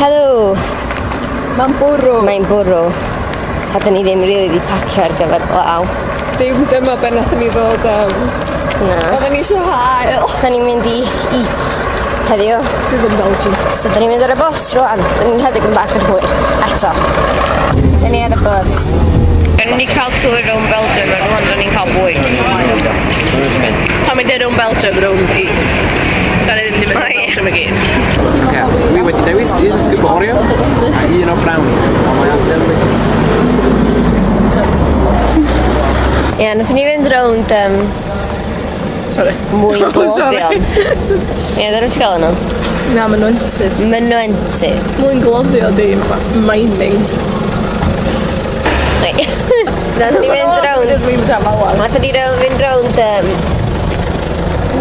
Helo! Mae'n bwrw. Mae'n bwrw. A 'dyn ni ddim rili 'di pacio ar gyfer glaw. Dim dyma be' nathon ni ddod am. Na. Odden ni isio haul. 'Dan ni'n mynd i Ypres heddiw. Sydd yn Belgium. So 'dan ni'n mynd ar y bws rŵan. 'Dan ni'n rhedeg yn bach yn hwyr. Eto. 'Dan ni ar y bws. 'Dan ni 'di cael tour rownd Belgium a rŵan 'dan ni'n cael bwyd. Pan mae'n dweud rownd Belgium, rownd i... Da ni ddim wedi mynd i Belgium i gyd. Oce, dwi wedi dewis un sgwb o Oreo a un o brownie. Ond mae o'n delicious. Ie, yeah, nathon ni fynd rownd um, Sorry. mwy gloddion. Ie, dyna ti'n gael nhw. Na, mynwentydd. Mynwentydd. Mwyn gloddio di mining. Reit. Nathon ni fynd rownd... Nathon ni fynd rownd um,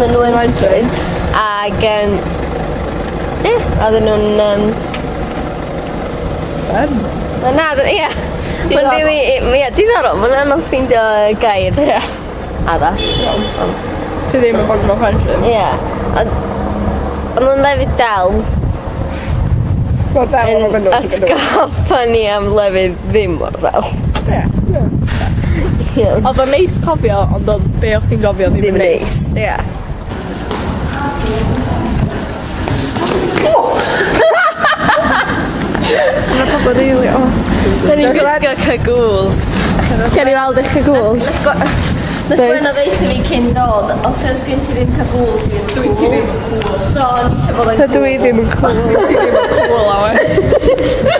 mynwentydd. Ag um, ie, oedden nhw'n... Um, Fun. Na, ie. Mae'n rili, ie, diddorol. Mae'n anodd ffeindio gair. Ie. Addas. Ti ddim yn bod mewn friendship. Ie. Ond ond nhw'n lefydd del. Mor ddel Yn am y atgoffa ni am lefydd ddim mor ddel. Ie. Ie. Oedd o'n neis cofio, ond oedd be o'ch ti'n gofio ddim Ddim yn neis. neis. Ie. Mae pobl rili o. Da ni'n gwisgo cagoules. Gen i weld eich cagoules. Nath Gwenno ddeutha fi cyn dod, os oes gen ti ddim cagoule, ti ddim yn cool. Ti ddim yn cool. So, o'n i eisiau bod yn Tydw i ddim yn cool. Ti ddim yn cool, awe.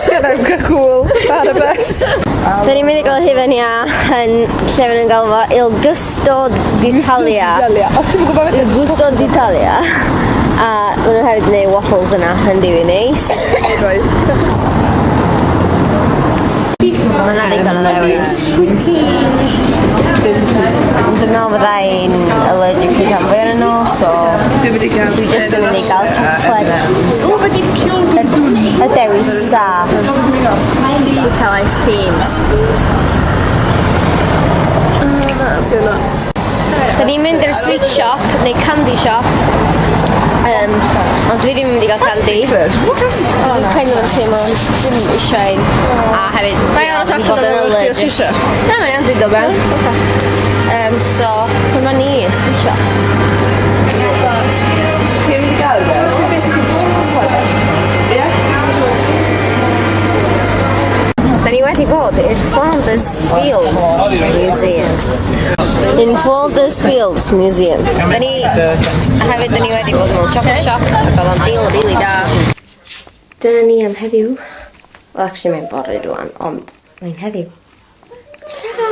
Sgenna i'm cagoule ar y bus. Da ni'n mynd i gael hufen iâ yn lle maen nhw'n galw fo Il Gusto d'Italia. Italia. Os ti'n gwybod beth Il Gusto d'Italia. A maen nhw hefyd yn gwneud waffles yna yn rili neis. Oes. Mae yna ddigon o ddewis. Ond dwi'n meddwl fydda i'n allergic i rhan fwy ohonyn nhw, so Dwi'n mynd i gael... dwi jyst yn mynd i gael chocolate. Y dewis saff. I cael ice creams. Na, ti yna. Da ni'n mynd i'r sweet shop, neu candy shop. Ond dwi ddim yn mynd i gael candy. Dwi'n kind of yn teimlo ddim eisiau un. A hefyd, Na i aros dwi'n allan bod yn yn y allergic. ti eisiau? Na, mae'n iawn, dwi'n dod mewn. So, dyma ni, sweet shop. Ti'n mynd i gael e? Ie? Da ni wedi bod i'r Flanders Field Museum. In Flanders Fields Museum. Da ni, hefyd da ni wedi bod mewn chocolate shop ac oedd o'n deal really da. Dyna ni am heddiw. Well, actually mae'n bore rwan, ond mae'n heddiw. Ta-ra!